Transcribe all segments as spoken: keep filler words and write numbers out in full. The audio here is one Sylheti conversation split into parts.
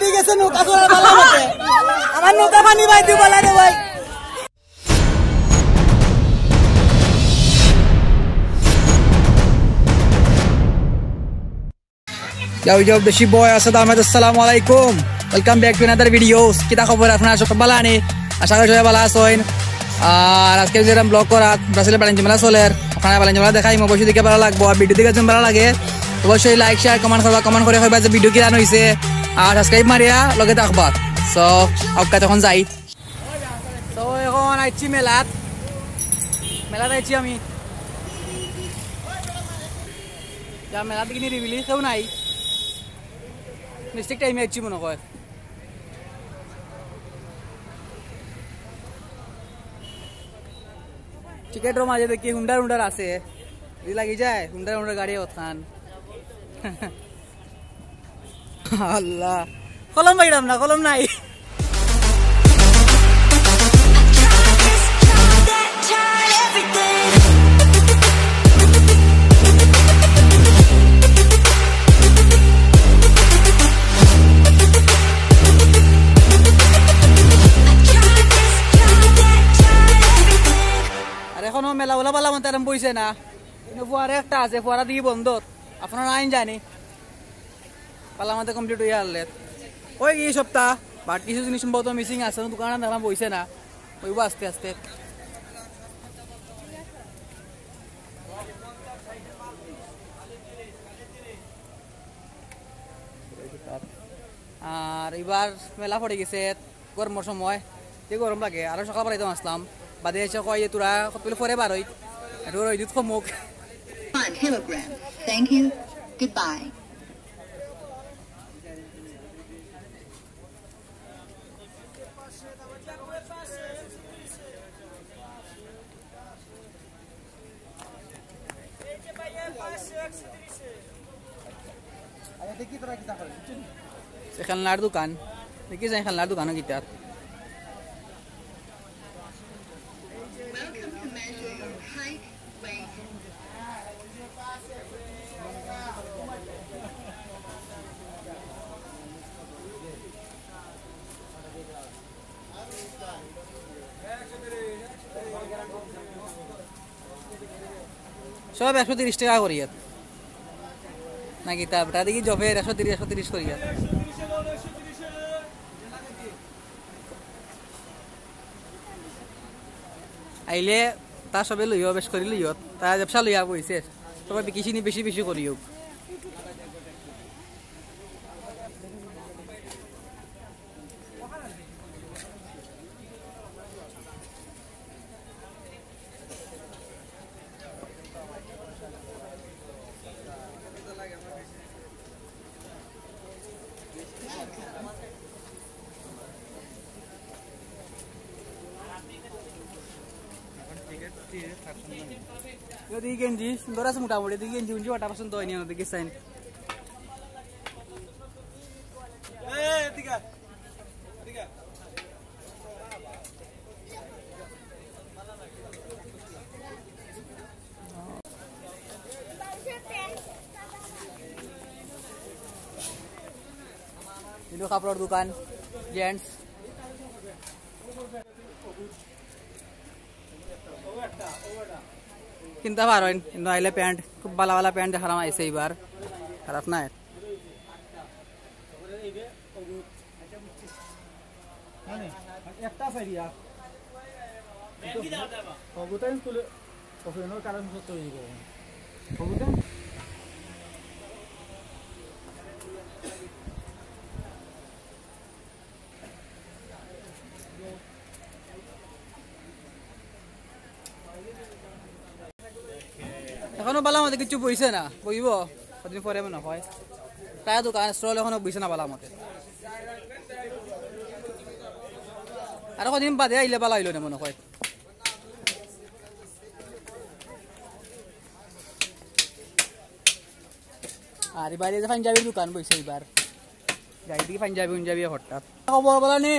ঠিক আছে, নৌকা চলার পালা মতে। আমার নৌকা পানি বাই দিও, বালা রে ভাই। Yo, yo, বেশি বয় আছে দামেদ, আসসালামু আলাইকুম। Welcome back to another video. কিতা খবর আপনারা, সব বালা নি? আশা করি সবাই বালা আছইন। আর আজকে যেরকম ব্লগ করাত, ব্রাজিলে বাণিজ্য মেলা চলের, আপনারা বাণিজ্য মেলা দেখাইমু, অবশ্যই দেখে বালা লাগবো। আর ভিডিও দেখে যদি বালা লাগে, অবশ্যই like, share, comment করবা, comment করি কইবা যে ভিডিও কিরান অইছে, আর subscribe মারিয়া লগে থাকবা। So, আউক্কা, তখন যাই। So, এখন আইছি মেলাত, মেলাত আইছি আমি। যা মেলাত কিনি রিবিলি কেউ নাই, মিস্টেক টাইমে আইছি মনে হয়। টিকেটর মাঝে দেখি হুন্ডার হুন্ডার আছে, যদি লাগি যায় হুন্ডার হুন্ডার গাড়ি অতখান। আল্লাহ, কলম পাইলাম না, কলম নাই। আর এখনো মেলা উলা বালা মতো আরম্ভ হইছে না। কিন্তু ফুয়ারা একটা আছে, ফুয়ারা দিকে বন্ধ। আপনারা আইন জানি। পালা মতো complete হইয়া আনলে। ওই এই সপ্তাহ, but কিছু জিনিস সম্ভবত missing আছে, দোকানে দেখলাম বইছে না। ওইব আস্তে আস্তে। আর এবার মেলা পড়ে গেছে গরমর সময়, যে গরম লাগে। আরো সকাল বেলাইতাম আসলাম, বাদে এসে কয় যে তোরা কত বেলা পরে বারোই, একটু রইদুত কমুক। Five kilograms. Thank you. Goodbye. এ খেলনার দোকান, দেখি যাই খেলনার দোকানও কিতার। সব একশো তিরিশ টাকা করি ইয়াত। নাকি তা বেটা দেখি জবের একশো তিরিশ, একশো তিরিশ করি ইয়াত। আইলে তা সবে লইও, বেশ করি লইও। তা ব্যবসা লইয়া বইছে। সবাই বিকিছিনি বেশি বেশি করিও। দুই গেঞ্জি সুন্দর আছে মোটামুটি, দুই গেঞ্জি উঞ্জি ওটা পছন্দ হয়নি আমাদের গেছে। ইনো কাপড়র দোকান, জেন্টস। কিনতা পারইন, কিন্তু আইলে প্যান্ট, খুব ভালা ভালা প্যান্ট দেখারাম আইছে এইবার, খারাপ নায়। মানে, একটা সাইডিয়া। হগুতাইন তুলে, ওখানে কারণ সত্য হয়ে গেল। হগুতাইন? এখনো বালা মতে কিচ্ছু বইছে না, বইব কদিন পরে মনে হয়। তাই দোকান স্টল এখনো বইছে না বালা মতে। আর কদিন বাদে আইলে বালা হইল না মনে হয়। আর এবারে যে পাঞ্জাবির দোকান বইছে এবার। যাই দেখি পাঞ্জাবি উঞ্জাবি হঠাৎ। খবর বলা নি?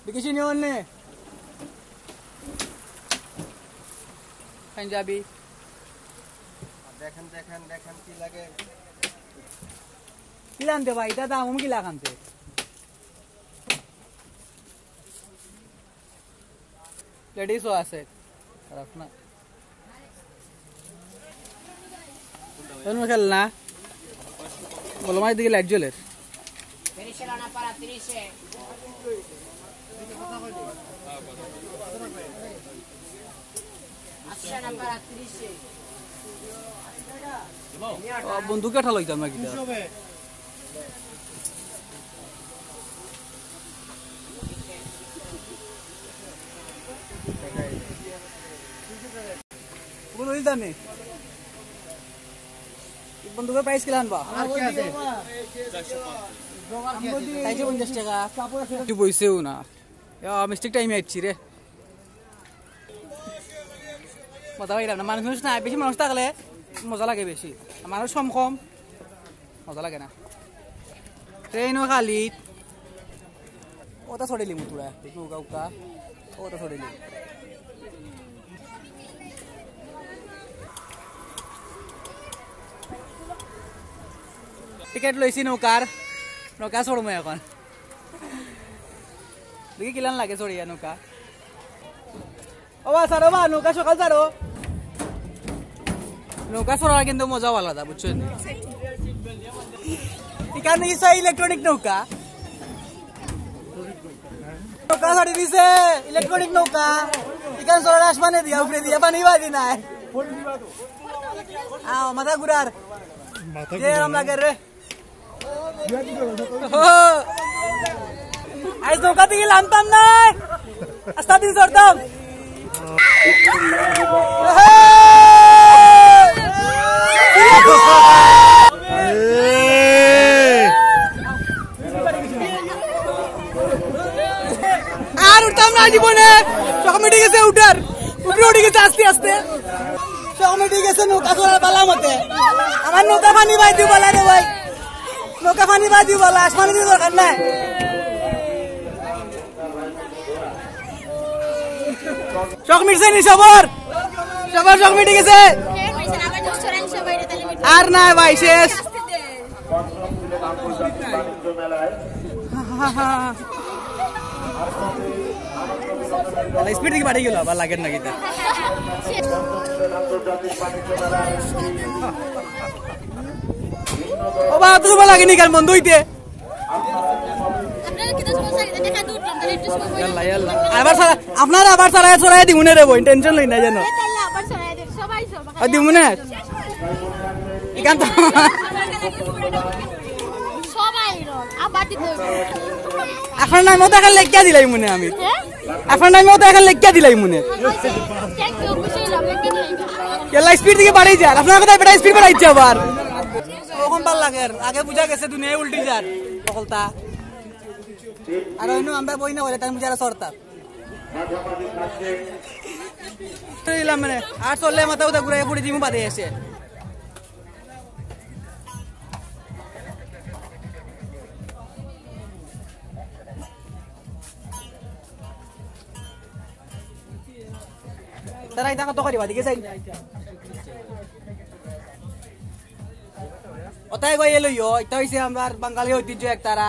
দেখিস নি অন্যে? পাঞ্জাবি। দেখেন, দেখেন, দেখেন কি লাগে। কি জানতে ভাই, এটা দাম কিলা খানতে? লেডিসও আছে, খারাপ না। এখন খেল না, বলো মাঝে দিকে লাইট জ্বলের। ও, বন্দুক একটা লইতাম না কিতা? ওগুলো লইতাম নি। বন্দুকের প্রাইস কিলা আনবা? আর কি আছে? চারশো পঞ্চাশ টাকা। তুই বইছেও না। ইয়া, মিস্টেক টাইমে আইছি রে। মজা পাইলাম না, মানুষ মানুষ না, বেশি মানুষ থাকলে মজা লাগে বেশি, আর মানুষ কম কম মজা লাগে না। ট্রেনও খালি। ওটা ছড়ে লিমু তোরা, দেখি উকা উকা। ওটা ছড়ে লিমু। টিকিট লইছি নৌকার, নৌকা চড়মু এখন। দেখি কিলান লাগে চড়িয়া নৌকা। ও বা, ছাড়ো বা, নৌকা সকাল ছাড়ো। নৌকা চড়ার কিন্তু মজাও আলাদা, বুঝছো নি? এখানে ইসা ইলেকট্রনিক নৌকা। নৌকা ছাড়ি দিছে, ইলেকট্রনিক নৌকা। এখানে চড়ার আসমানে দিয়া, উপরে দিয়া, পানি বাজি নাই। আও, মাথা ঘুরার। মাথা যে আরাম ঘুরার। লাগে রে। আইজ নৌকা থাকি লামতাম নায়, আস্তা দিন চড়তাম। আর উঠতাম না জীবনে, শখ মিটি গেছে উঠার, উপরে উঠি গেছে আস্তে আস্তে। শখ মিটি গেছে নৌকা চড়ার বালা মতে। আমার নৌকা পানি বাই দিও বালা রে ভাই। নৌকা পানি বাদ দিও বালা, আসমানে দিও দরকার নাই। শখ মিটছে নি সবার? সবার শখ মিটি গেছে? আর নাই ভাই, শেষ। স্পিড থাকি বাড়ি গেল, আবার লাগের না কিতা? ও বা, অত সময় লাগেনি কেন বন্ধ হইতে? আপনারা কি দশ বছর আগে দেখা দূর করতে একটু সময় ইয়াল্লা, ইয়াল্লা। আবার সারা, আপনারা আবার সারা, সারা দিমুনে রে বইন, টেনশন লই না জানো। এ তাইলে আবার সরাই দেন, সবাই সবাই। আর দিমুনে? এখান তো সবাই রং, আবার দিতে হবে। আপনার নামে তো এখন লেখিয়া দিলাই মনে আমি। হ্যাঁ? আপনার নামে তো এখন লেখিয়া দিলাই মনে। Thank you, খুশি হইলাম, লেখে দিলাই। ইয়াল্লা, স্পিড থাকি বাড়াই যার। আপনার কথা বেটা স্পিড বাড়াইছে আবার। ওখান ভালা লাগের, আগে বুঝা গেছে দুনিয়ায় উল্টি যার সকলতা। আর অন্য আমরা বই না বলে তাই বুঝারা সরতা। তো দিলাম মানে, আর চললে মাথা উঠা ঘুরাই পড়ে দিমু বাদে এসে। তারা ইতা কত করিবা, দেখি চাই। ওটাই কই এলো ইয়ো, ইটা হইছে আমরার বাঙালি ঐতিহ্য এক তারা।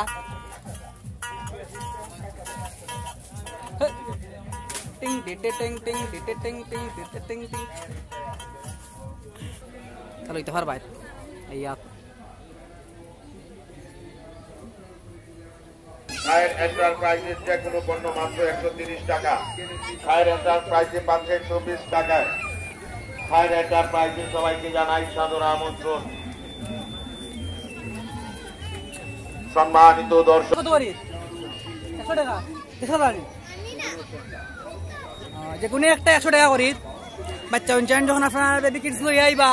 টিং টিটে টিং টিং টিটে টিং টিং টিটে টিং টিং। তাহলে ইতা পারবা। এই আত। খায়ের এন্টারপ্রাইজের যে কোনো পণ্য মাত্র একশো তিরিশ টাকা। খায়ের এন্টারপ্রাইজে পাচ্ছেন চব্বিশ টাকায়। খায়ের এন্টারপ্রাইজে সবাইকে জানাই সাদর আমন্ত্রণ। সম্মানিত দর্শক। কত করি? একশো টাকা। একশো টাকা। আহ, যে কোনো একটা একশো টাকা করি। বাচ্চা উঞ্চান যখন আপনারা বেবি কিডস লইয়া আইবা,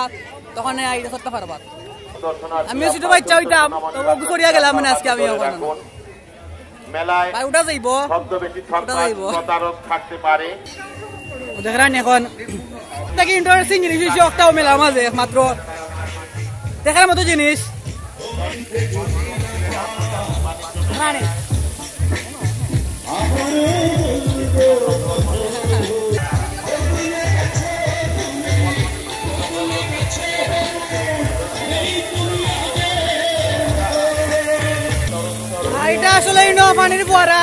তখন আইতে সত্তা পারবা। আমিও ছোট বাচ্চা হইতাম, তো ওগু করিয়া গেলাম মানে আজকে আমি ওখানে। মেলায় ভাই, উঠা যাইবো। ছদ্মবেশী উঠা যাইবো। প্রতারক থাকতে পারে। দেখরানি এখন দেখি ইন্টারেস্টিং জিনিস হইছে, অকটাও মেলা মাঝে একমাত্র দেখার মতো জিনিস। রানি। আর ইটা আসলে ইনো পানির ফোয়ারা,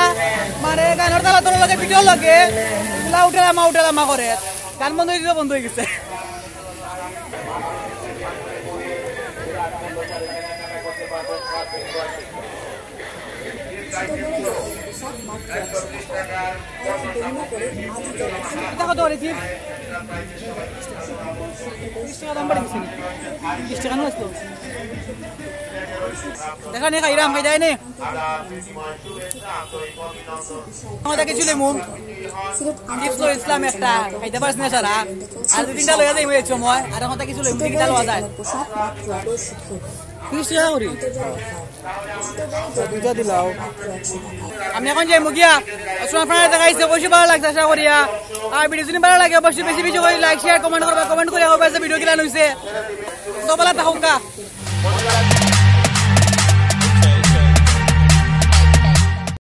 মানে গানর তালা তোর লগে ভিডিও লগে। লাউটা লামা উঠা লামা করে, গান বন্ধ হয়ে গেছে, বন্ধ হয়ে গেছে। দেখো তো, রিসিভ। তিরিশ টাকা দাম বাড়ি গেছে। তিরিশ টাকা নয় তো। দেখা নেই, খাইরাম, খাই যায় নে। আমার তাকে চুলে মুখ। চিপস লই ইসলাম একটা, খাইতে পারছি না সারা। আর দুই তিনটা লইয়া যাই, সময়। আর আমার তাকে চুলে মুখ, তিনটা লওয়া যায়। তিরিশ টাকা করি। দুইটা দিলাও। আমি এখন যাই মুগিয়া। আসলে আপনারা দেখাইছে, অবশ্যই ভালো লাগছে আশা করিয়া। আর ভিডিও যদি ভালো লাগে, অবশ্যই বেশি বেশি করে লাইক, শেয়ার, কমেন্ট করবা। কমেন্ট করে হবে যে ভিডিও কিলা হইছে। তো ভালো থাকুকা।